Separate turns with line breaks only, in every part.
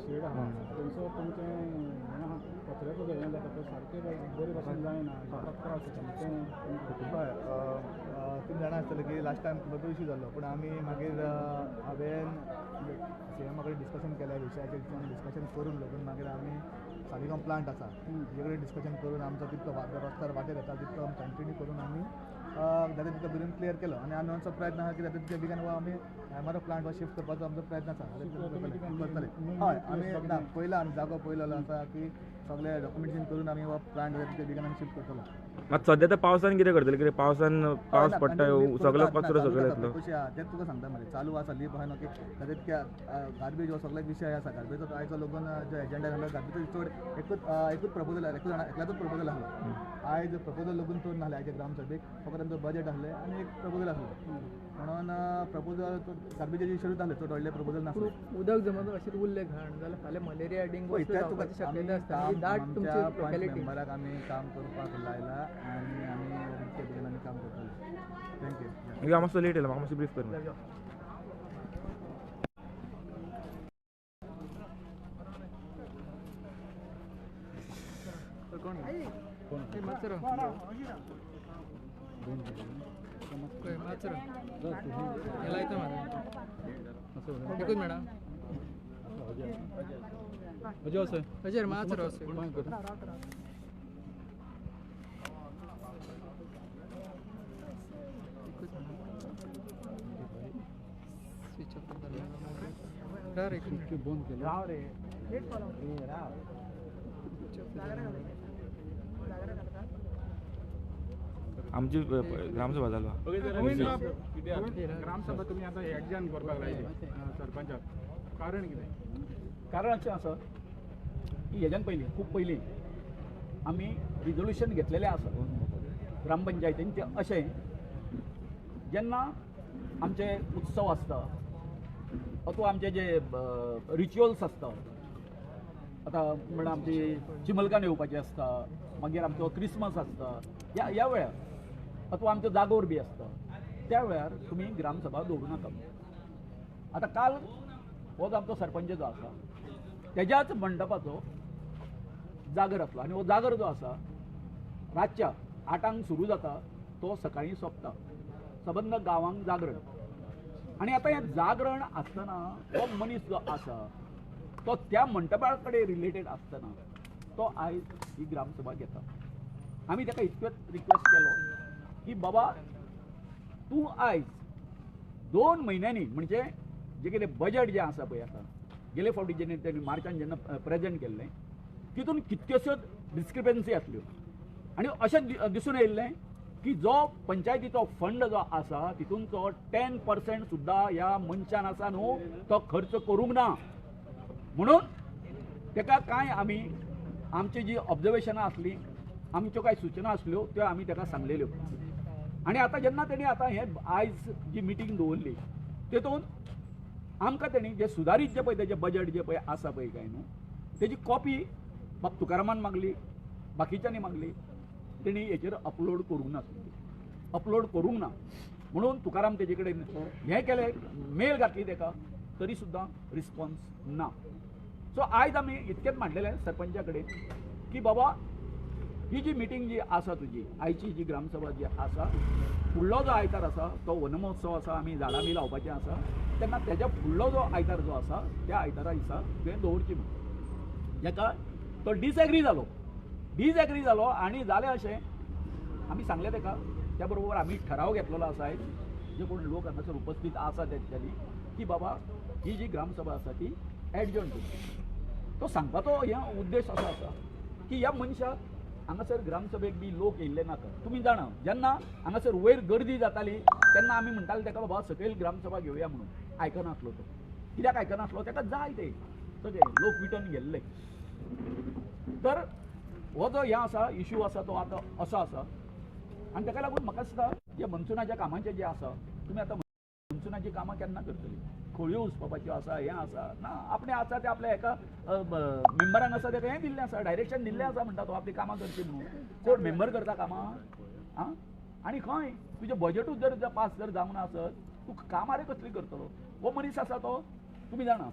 Shade आहा थंयसर तुमचें कचऱ्याचो हें जाता पळय सारकें बरे भाशेन जायना, लोकांक त्रास जाता. तें
हय, तुमी जाणा आसतलें की लास्ट टायम भरपूर इशू जाल्लो, पूण आमी मागीर हांवें सीएमा कडेन डिस्कशन केलें विशयाचेर, डिस्कशन करून लगून मागीर आमी सालिगांव प्लांट आसा तेजे कडेन डिस्कशन करून आमचो तितलो रस्त्यार वाटेर येता तितलो आमी कंटिन्यू करून आमी जाता तितलो बेगीन क्लियर केलो. आनी आमी आमचो प्रयत्न आसा की जाता तितल्या बेगीन आमी एमआरओ प्लांट शिफ्ट करपाचो आमचो प्रयत्न आसा करतले. हय, आमी ना पयला आमी जागो पयलो आसा की सगळे डॉक्युमेंटेशन करून आमी हो प्लांट जाता तितल्या बेगीन आमी शिफ्ट करतलो.
मात सद्या तर पावसान कितें करतले? कितें पावसान पावस पडटा, सगळो कचरो सगळो येतलो.
कशें आहा तें तुका सांगता मरे, चालू आसा लीप आहा न्हू की जाता तितक्या गार्बेज हो सगळो विशय आसा. गार्बेजो आयचो लोगून जो एजेंडा आसलो गार्बेजो चड एकूच प्रपोजल एकल्याचोच प्रपोजल आसलो. आयज प्रपोजल लोगून चड नासलें आयच्या ग्रामसभेक, फकत आमचो बजेट आसलें आनी एक प्रपोजल आसलो म्हणून प्रपोजल गार्बेजाचे इशूच आसले, चड व्हडले प्रपोजल नासले.
उदक जमा अशें उरलें घाण जाल्यार फाल्यां मलेरिया डेंगू जावपाची शक्यता आसता. दाट तुमची लोकेलिटी
मेंबराक आमी काम करपाक लायला आनी आमी तितके बेगीन आमी काम करतले. Thank you.
हांव मातसो लेट येयला, म्हाका मातसो ब्रीफ कर. आमची ग्रामसभा जालो.
ग्रामसभा तुमी आतां एडजर्न करपाक लायली सरपंचाक, कारण कितें?
कारण अशें आसा की हेज्यान पयलीं खूब पयलीं आमी रिजोल्युशन घेतलेलें आसा ग्रामपंचायतीन, तें अशें जेन्ना आमचे उत्सव आसता अथवा आमचे जे रिच्युअल्स आसता, आतां म्हणल्यार आमची चिमलकान येवपाची आसता, मागीर आमचो क्रिसमस आसता, ह्या वेळार अथवा आमचो जागोर बी आसता, त्या वेळार तुमी ग्रामसभा दवरूं नाका. आतां काल हो जो आमचो सरपंच जो आसा तेज्याच मंडपाचो जागर आसलो आनी हो जागर जो आसा रातच्या 8 सुरू जाता, तो सकाळीं सोंपता, सबंद गांवांक जागरण. आनी आतां हें जागरण आसतना हो मनीस जो आसा तो त्या मंडपा कडेन रिलेटेड आसतना तो आयज ही ग्रामसभा घेता. आमी ताका इतकेच रिक्वेस्ट केलो की बाबा तूं आयज 2 म्हयन्यांनी म्हणजे जे कितें बजेट जें आसा पळय आतां गेले फावटी जेन्ना तेणी मार्चान जेन्ना प्रेजेंट केल्लें तितून कितक्योश्योच डिस्क्रिपन्सी आसल्यो आनी अशें दिसून येयल्लें की जो पंचायतीचो फंड जो आसा तितूनचो 10% सुद्दां ह्या मनशान आसा न्हू तो खर्च करूंक ना. म्हणून ताका कांय आमी आमची जी ऑब्जर्वेशनां आसलीं, आमच्यो कांय सुचना आसल्यो त्यो आमी ताका सांगलेल्यो. आनी आतां जेन्ना तेणी आतां हें आयज जी मिटींग दवरली तेतून आमकां तेणी जे सुदारीत जे पळय तेजें बजेट जें पळय आसा पळय काय न्हू तेजी कॉपी बाब तुकारामान मागली, बाकीच्यांनी मागली, तेणी हेचेर अपलोड करूंक ना, अपलोड करूंक ना म्हणून तुकाराम तेजे कडेन हें केलें, मेल घातली तेका तरी सुद्दां रिस्पॉन्स ना. सो आयज आमी इतकेंच मांडलेलें सरपंचा कडेन की बाबा ही जी मिटींग जी आसा तुजी आयची जी ग्रामसभा जी आसा, फुडलो जो आयतार आसा तो वनमहोत्सव आसा, आमी झाडां बी लावपाचें आसा, तेन्ना तेज्या फुडलो जो आयतार जो आसा त्या आयतारा दिसा तुवें दवरची म्हणून. जेका तो डिसएग्री जालो, डिसएग्री जालो आनी जालें अशें आमी सांगलें तेका, त्या बरोबर आमी ठराव घेतलेलो आसा आयज जे कोण लोक हांगासर उपस्थित आसा तेंच्यांनी की बाबा ही जी ग्रामसभा आसा ती एडजर्न करची. तो सांगपाचो हे उद्देश असो आसा की ह्या मनशाक हांगासर ग्रामसभेक बी लोक येयल्ले नाका. तुमी जाणा जेन्ना हांगासर वयर गर्दी जाताली तेन्ना आमी म्हणटाले तेका बाबा सकयल ग्रामसभा घेवया म्हणून, आयकनासलो तो. कित्याक आयकनासलो? तेका जाय ते सगळे लोक विटन गेल्ले. तर हो जो हें आसा इशू आसा तो आतां असो आसा आनी तेका लागून म्हाका दिसता जे मनसुनाच्या कामाचें जें आसा, तुमी आतां मनसुनाचीं कामां केन्ना करतली? खळयो उसपापाच्यो आसा, हें आसा ना आपणें आसा तें आपल्या एका मेंबरांक आसा तेका हें दिल्लें आसा, डायरेक्शन दिल्लें आसा, म्हणटा तो आपलीं कामां करचीं म्हणून. कोण मेंबर करता कामां? आं, आनी खंय तुजें बजेटूच जर पास जर जावंक ना आसत तूं कामां रे कसली करतलो? हो मनीस आसा तो तुमी जाणा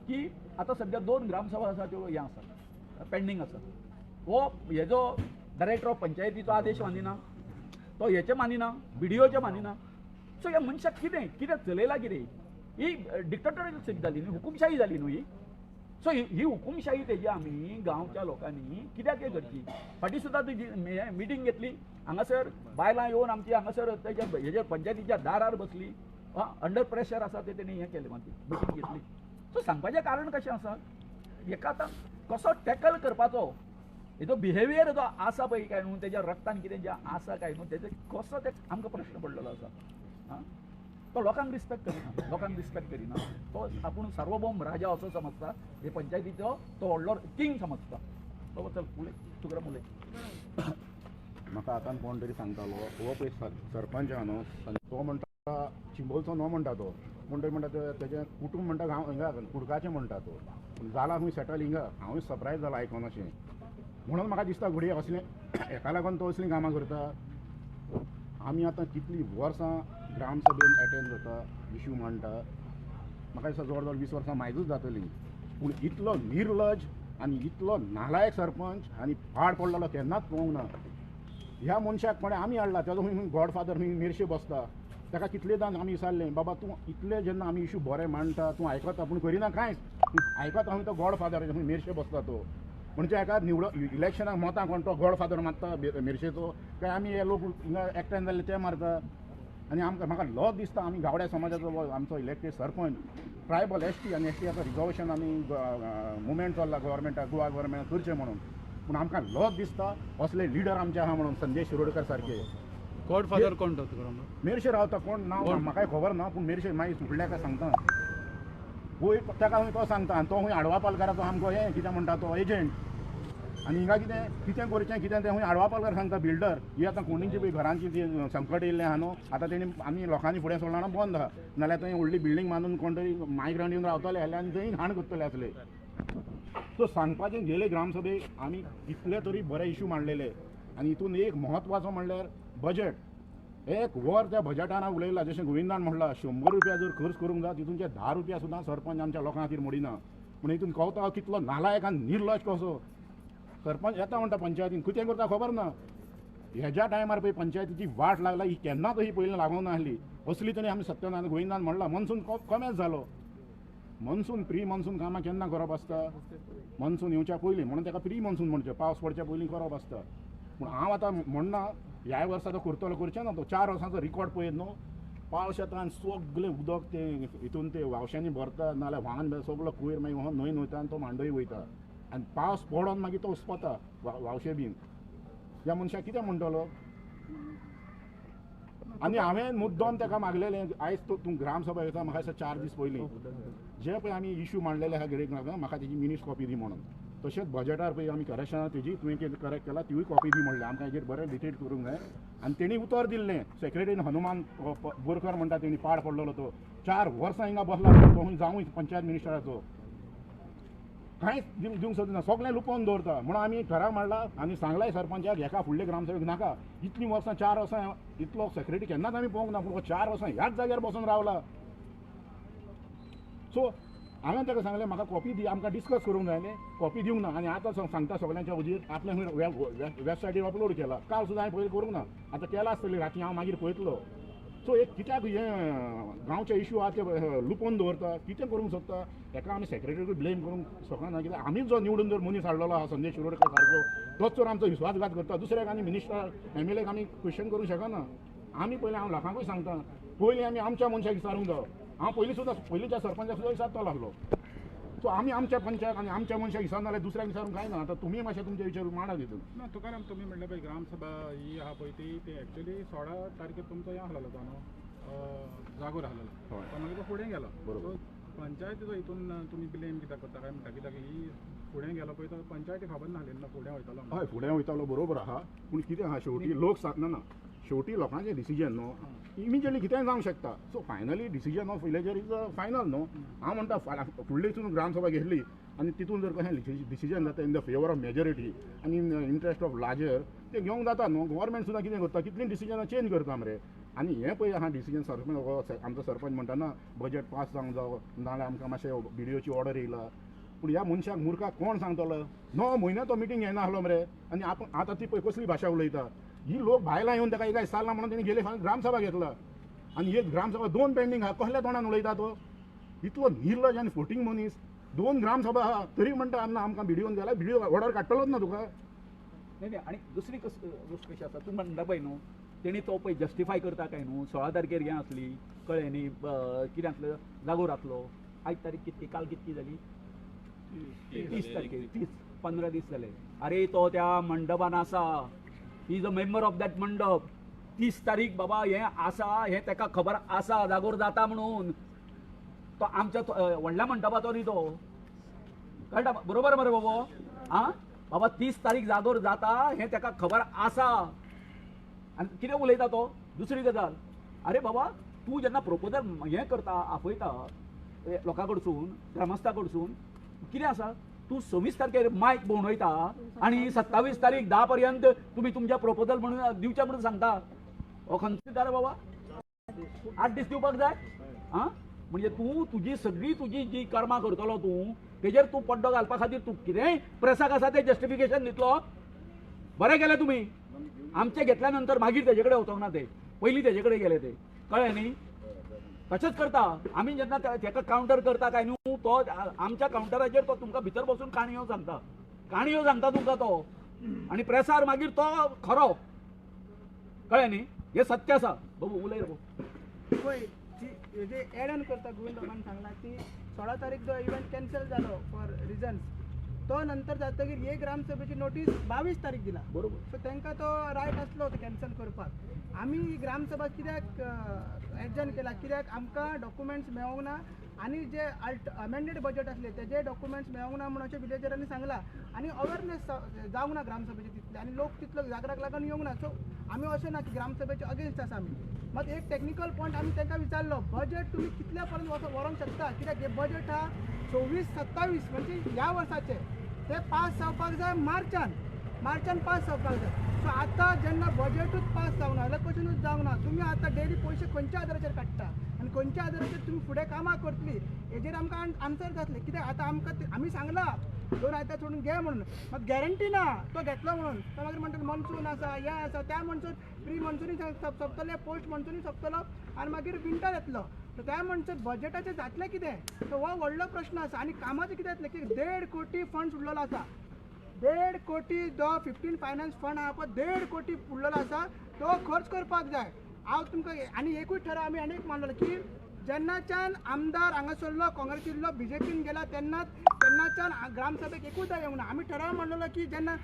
की आतां सद्या 2 ग्रामसभा आसा त्यो हें आसा पेंडींग आसा. हो हेजो डायरेक्टर ऑफ पंचायतीचो आदेश मानिना, तो हेचे मानिना, बीडीओचे मानिना. सो ह्या मनशाक कितें कितें चलयलां कितें? ही डिक्टेटरशीप जाली न्हू, हुकुमशाही जाली न्हू ही. सो ही हुकुमशाही तेजी आमी गांवच्या लोकांनी कित्याक हें करची? फाटीं सुद्दां ती मिटींग घेतली हांगासर बायलां येवन आमची हांगासर तेज्या हेजेर पंचायतीच्या दारार बसली, अंडर प्रेशर आसा ते तेणी हें केलें, मागीर मिटींग घेतली. सो सांगपाचें कारण कशें आसा, हेका आतां कसो टॅकल करपाचो, हेजो बिहेवियर जो आसा पळय काय न्हू, तेज्या रक्तान कितें जें आसा काय न्हू, तेजें कसो ते आमकां प्रश्न पडलेलो आसा. आं, तो लोकांक रिस्पेक्ट करिना, लोकांक रिस्पेक्ट करिना, तो आपूण सार्वभौम राजा असो समजता, हे पंचायतीचो तो व्हडलो किंग समजता. तो चल उलय तुकाराम उलय.
म्हाका आतां कोण तरी सांगतालो हो पळय सरपंच आहा न्हू, तो म्हणटा चिंबलचो न्हू म्हणटा तो, कोण तरी म्हणटा तेजें कुटूंब म्हणटा गांव हिंगा कुडकाचें म्हणटा तो, पूण जाला खंय सेटल हिंगा. हांवूय सरप्रायज जाला आयकोन अशें, म्हणून म्हाका दिसता घडये असलें हेका लागून तो असलीं कामां करता. आमी आतां कितलीं वर्सां ग्रामसभेन एटेंड जाता, इशू मांडटा, म्हाका दिसता जवळ जवळ 20 वर्सां मायजूच जातलीं, पूण इतलो निर्लज आनी इतलो नालायक सरपंच आनी पाड पडलेलो केन्नाच पळोवंक ना. ह्या मनशाक कोणें आमी हाडला, तेजो खंय गॉडफादर खंय मिरशे बसता, ताका कितलेदां आमी विचारलें बाबा तूं इतले जेन्ना आमी इशू बरे मांडटा तूं आयकता पूण करिना कांयच, आयकता खंय तो गॉडफादर खंय मिरशे बसता तो, म्हणजे एका निवड इलेक्शनाक मतां कोण तो गॉडफादर मारता मिरशेचो, काय आमी हे लोक हिंगा एकठांय जाल्ले ते मारता. आनी आमकां म्हाका लज दिसता आमी गावड्या समाजाचो आमचो elected sarpanch tribal S T आनी एस टी आतां रिजर्वेशन आमी मुवमेंट चल्ला गव्हर्मेंटाक, गोवा गव्हर्मेंटाक करचें म्हणून, पूण आमकां लज दिसता असले लिडर आमचे आहा म्हणून संदेश शिरोडकर सारके.
गॉडफादर कोण तो तुकाराम?
मिरशे रावता कोण नांव म्हाकाय खबर ना, पूण मिरशे मागीर फुडल्या काय सांगता वयर ताका खंय तो सांगता आनी तो खंय आडवा पालकाराचो आमकां हें कितें म्हणटा तो एजंट, आनी हिंगा कितें कितें करचें कितें तें खंय आडवा पालकार सांगता बिल्डर. ही आतां कोणीची पळय घरांची ती संकट येयल्लें आहा न्हू, आतां तेणी आमी लोकांनी फुडें सोडलां बंद आहा, नाल्यार थंय व्हडली बिल्डींग बांदून कोण तरी मायग्रंट येवन रावतले आसले आनी थंय घाण करतले आसले. सो सांगपाचें गेले ग्रामसभेक आमी कितले तरी बरे इशू मांडलेले आनी हितून एक म्हत्वाचो म्हणल्यार बजेट. एक वर त्या बजेटान हांव उलयलां, जशें गोविंदान म्हणलां 100 रुपया जर खर्च करूंक जाय तितूनचे 10 रुपया सुद्दां सरपंच आमच्या लोकां खातीर मोडिना. पूण हितून कवता कितलो नालायक आनी निर्लज कसो सरपंच येता म्हणटा पंचायतीन, कितें करता खबर ना. हेज्या टायमार पळय पंचायतीची वाट लागला ही केन्नाच ही पयलीं लागूंक नासली असली. तरी आमी सत्यनारायण गोविंदान म्हणलां मनसून कमेच जालो, मनसून प्री मनसून कामां केन्ना करप आसता, मनसून येवच्या पयलीं, म्हणून ताका प्री मनसून म्हणचें, पावस पडच्या पयलीं करप आसता. पूण हांव आतां म्हणना ह्याय वर्सा तो करतलो करचें ना, तो 4 वर्सांचो रिकॉर्ड पळयत न्हू, पावस येता आनी सगळें उदक तें हितून ते वावशांनी भरता, नाल्यार व्हांवान सगलो कोयर मागीर न्हंयन वयता आनी तो मांडोय वयता आनी पावस पडोन मागीर तो उसपता वावशे बीन. ह्या मनशाक कितें म्हणटलो? आनी हांवें मुद्दम ताका मागलेलें आयज तो तूं ग्रामसभा येता म्हाका दिसता 4 दीस पयलीं जे पळय आमी इशू मांडलेले आहा ग्रेड म्हाका तेजी मिनिट्स कॉपी दी म्हणून, तशेंच बजेटार पळय आमी करेक्शनां तेजी तुवें कितें करेक्ट केला तिवूय कॉपी दी म्हणलें, आमकां हेजेर बरें डिटेल करूंक जाय. आनी तेणी उतर दिल्लें सेक्रेटरीन हनुमान बोरकर म्हणटा तेणी पाड पडलेलो तो 4 वर्सां हिंगा बसला तो खंय जावूय पंचायत मिनिस्टराचो कांयच दिवंक सोदना, सगळें लुपोवन दवरता. म्हणून आमी ठराव मांडला आनी सांगलाय सरपंचाक हेका फुडले ग्रामसभेक नाका, इतलीं वर्सां 4 वर्सां इतलो सेक्रेटरी केन्नाच आमी पळोवंक ना, पूण 4 वर्सां ह्याच जाग्यार बसून रावला. सो हांवें ताका सांगलें म्हाका कॉपी दी, आमकां डिस्कस करूंक जाय न्ही, कॉपी दिवंक ना. आनी आतां सांगता सगळ्यांच्या हुजीर आपल्या वेबसायटीर अपलोड केला, काल सुद्दां हांवें पयलीं करूंक ना, आतां केला आसतली राती हांव मागीर पळयतलो. सो एक कित्याक हें गांवचे इशू आहा ते लुपोवन दवरता, कितें करूंक सोदता हेका आमी सेक्रेटरीक ब्लेम करूंक शकना, कित्याक आमीच जो निवडून जर मनीस हाडलेलो आहा संदेश शिरोडकर सारको तोच जर आमचो विश्वासघात करता, दुसऱ्याक आमी मिनिस्टर एम एल एक आमी क्वेश्चन करूंक शकना. आमी पयलीं हांव लोकांकूय सांगता पयलीं आमी आमच्या मनशाक विचारूंक जावो, हांव पयलीं सुद्दां पयलींच्या सरपंचाक सुद्दां विचारतलो आसलो. सो आमी आमच्या पंचायत आनी आमच्या मनशाक विचारना जाल्यार दुसऱ्याक विचारूंक कांय ना. आतां तुमी मातशें तुमचे विचार मांडा तितून.
ना तुकाराम तुमी म्हणलें पळय ग्रामसभा ही आहा पळय ती एक्चुअली 16 तारखेर तुमचो हें आहलेलो तो न्हू जागोर आहलेलो, तो मागीर तो फुडें गेलो.
बरोबर.
सो पंचायतीचो हितून तुमी ब्लेम कित्याक करता काय म्हणटा, कित्याक ही फुडें गेलो पळय तो पंचायती खबर नासली ना फुडें वयतलो.
हय फुडें वयतालो बरोबर आहा, पूण कितें आहा शेवटी लोक सांगना ना, शेवटी लोकांचें डिसिजन न्हू इमिजिएटली कितेंय जावंक शकता. So finally decision of villager is final न्हू. हांव म्हणटा फुडली हितून ग्रामसभा घेतली आनी तितून जर कशें डिसिजन जाता in the favour of majority आनी इन इंट्रस्ट ऑफ लार्जर ते घेवंक जाता न्हू. गव्हर्मेंट सुद्दां कितें करता कितलीं डिसिजनां चेंज करता मरे. आनी हें पळय आहा डिसिजन सरपंच आमचो सरपंच म्हणटा ना बजेट पास जावंक जावो, नाजाल्यार आमकां मातशें बीडीओची ऑर्डर येयला. पूण ह्या मनशाक मुर्खाक कोण सांगतलो? 9 म्हयने तो मिटींग घेयना आहलो मरे. आनी आपूण आतां ती पळय कसली भाशा उलयता. ही लोक भायला येवन ताका एक विचारला म्हणून तेणी गेले ग्रामसभा घेतला आनी एक ग्रामसभा 2 पेंडींग आहा. कसल्या तोंडान उलयता तो? इतलो निर्लज आनी फोटींग मनीस. 2 ग्रामसभा आहा तरी म्हणटा ना आमकां बीडीओन जाल्यार बीडीओ ऑर्डर काडटलोच ना तुका.
न्ही न्ही. आनी दुसरी गोश्ट कशी आसा, तूं म्हणटा पळय न्हू तेणी तो पळय जस्टिफाय करता काय न्हू. 16 तारखेर हें आसली कळ्ळें न्ही, कितें आसलो जागोर आसलो. आयज तारीख कितकी, काल कितकी जाली? 30 तारखेर, 30 15 दीस जाले. अरे तो त्या मंडपान आसा, he is a member of that mandap. 30 तारीख बाबा हें आसा हें ताका खबर आसा, जागोर जाता म्हणून. तो आमच्या व्हडल्या मंडपाचो न्ही तो, कळटा बरोबर मरे बाबा? आं बाबा 30 तारीख जागोर जाता हें ताका खबर आसा आनी कितें उलयता तो. दुसरी गजाल, अरे बाबा तूं जेन्ना प्रपोजल हें करता, आपयता लोकां कडसून, ग्रामस्था कडसून, कितें आसा तूं 26 तारखेर मायक भोंवडयता आनी 27 तारीख 10 पर्यंत तुमी तुमच्या प्रपोजल म्हणून दिवचें म्हणून सांगता. हो खंयचो रे बाबा? 8 दीस दिवपाक जाय. आं म्हणजे तूं तुजी सगळी तुजी जी कर्मां करतलो तूं तेजेर तूं पड्डो घालपा खातीर तूं कितेंय प्रेसाक आसा तें जस्टिफिकेशन दितलो. बरें केलें तुमी, आमचें घेतल्या नंतर मागीर तेजे कडेन वचोंक ना, ते पयलीं तेजे कडेन गेले ते, कळ्ळें न्ही? तशेंच करता आमी जेन्ना तेका कावंटर करता काय न्हू, तो आमच्या कावंटराचेर तो तुमकां भितर बसून काणयो सांगता, काणयो सांगता तुमकां तो, आनी प्रेसार मागीर तो खरो, कळ्ळें न्ही? हें सत्य आसा. बाबू उलय बाबू.
पळय जी एड ऑन करता गोविंद बाबान सांगला की 16 तारीख जो इव्हेंट कॅन्सल जालो फॉर रिजन्स, तो नंतर जातकीर हे ग्रामसभेची नोटीस 22 तारीख दिला.
बरोबर.
सो तांकां तो रायट आसलो तो कॅन्सल करपाक. आमी ही ग्रामसभा कित्याक एडजर्न केला, कित्याक आमकां डॉक्युमेंट्स मेळोंक ना आनी जे अमेंडेड बजेट आसले तेजे डॉक्युमेंट्स मेळोंक ना म्हणून अशें विलेजरांनी सांगलां आनी अवेरनेस जावंक ना ग्रामसभेची तितली आनी लोक तितलो जागराक लागून येवंक ना. सो आमी अशें ना की ग्रामसभेचे अगेन्स्ट आसा आमी. मात एक टॅक्निकल पॉयंट आमी तांकां विचारलो, बजेट तुमी कितल्या पर्यंत व्हरोंक शकता, कित्याक हे बजेट आहा 26-27 म्हणजे ह्या वर्साचे, ते पास जावपाक जाय मार्चान, मार्चान पास जावपाक जाय. सो आतां जेन्ना बजेटूच पास जावना, इलेक्शनूच जावंक ना, तुमी आतां डेली पयशे खंयच्या आदाराचेर काडटा आनी खंयच्या आदाराचेर तुमी फुडें कामां करतली हेजेर आमकां आन्सर जातलें. कित्याक आतां आमकां आमी सांगलां 2 आयतार सोडून घे म्हणून, मात गॅरंटी ना तो घेतलो म्हणून. तो मागीर म्हणटा मॉन्सून आसा, हें आसा, त्या म्हणसर प्री मॉन्सुनूय सोंपतलें, पोस्ट मॉन्सुनूय सोंपतलो आनी मागीर विंटर येतलो. सो त्या म्हणसर बजेटाचें जातलें कितें, सो हो व्हडलो प्रश्न आसा. आनी कामाचें कितें जातलें की 1.5 कोटी फंड्स उरलेलो आसा, 1.5 कोटी जो 15 फायनान्स फंड आहा पळय 1.5 कोटी उरलेलो आसा, तो खर्च करपाक जाय. हांव तुमकां आनी एकूय ठराव आमी आनी एक मानलेलो की जेन्नाच्यान आमदार हांगासरलो काँग्रेस इल्लो बीजेपीन गेला तेन्नाच्यान ग्रामसभेक एकूच येवंक ना. आमी ठराव मांडलेलो की जेन्ना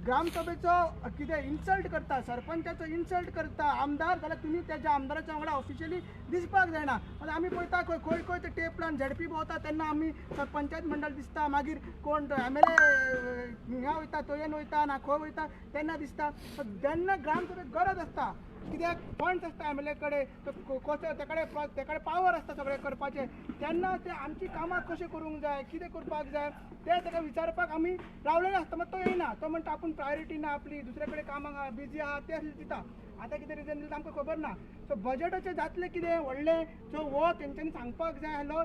ग्रामसभेचो कितें इन्सल्ट करता, सरपंचाचो इन्सल्ट करता आमदार, जाल्यार तुमी तेज्या आमदाराच्या वांगडा ऑफिशियली दिसपाक जायना. आमी पळयता खंय खंय खंय ते टेप लावन झेडपी भोंवता तेन्ना आमी पंचायत मंडळ दिसता, मागीर कोण एम एल ए हिंगा वयता, तोयेन वयता ना खंय वयता तेन्ना दिसता. जेन्ना ग्रामसभेक गरज आसता, कित्याक फंड्स आसता एम एल ए कडेन, तो कसो तेकडे तेकडे पावर आसता सगळें करपाचें, तेन्ना ते आमची कामां कशें करूंक जाय, कितें करपाक जाय तें ताका विचारपाक आमी रावलेले आसता. मात तो येयना, तो म्हणटा आपूण प्रायोरिटी ना आपली, दुसरे कडेन कामाक बिजी आहा तें दिता. आतां कितें रिजन दिता आमकां खबर ना. सो बजेटाचें जातलें कितें व्हडलें, सो हो तेंच्यांनी सांगपाक जाय आहलो.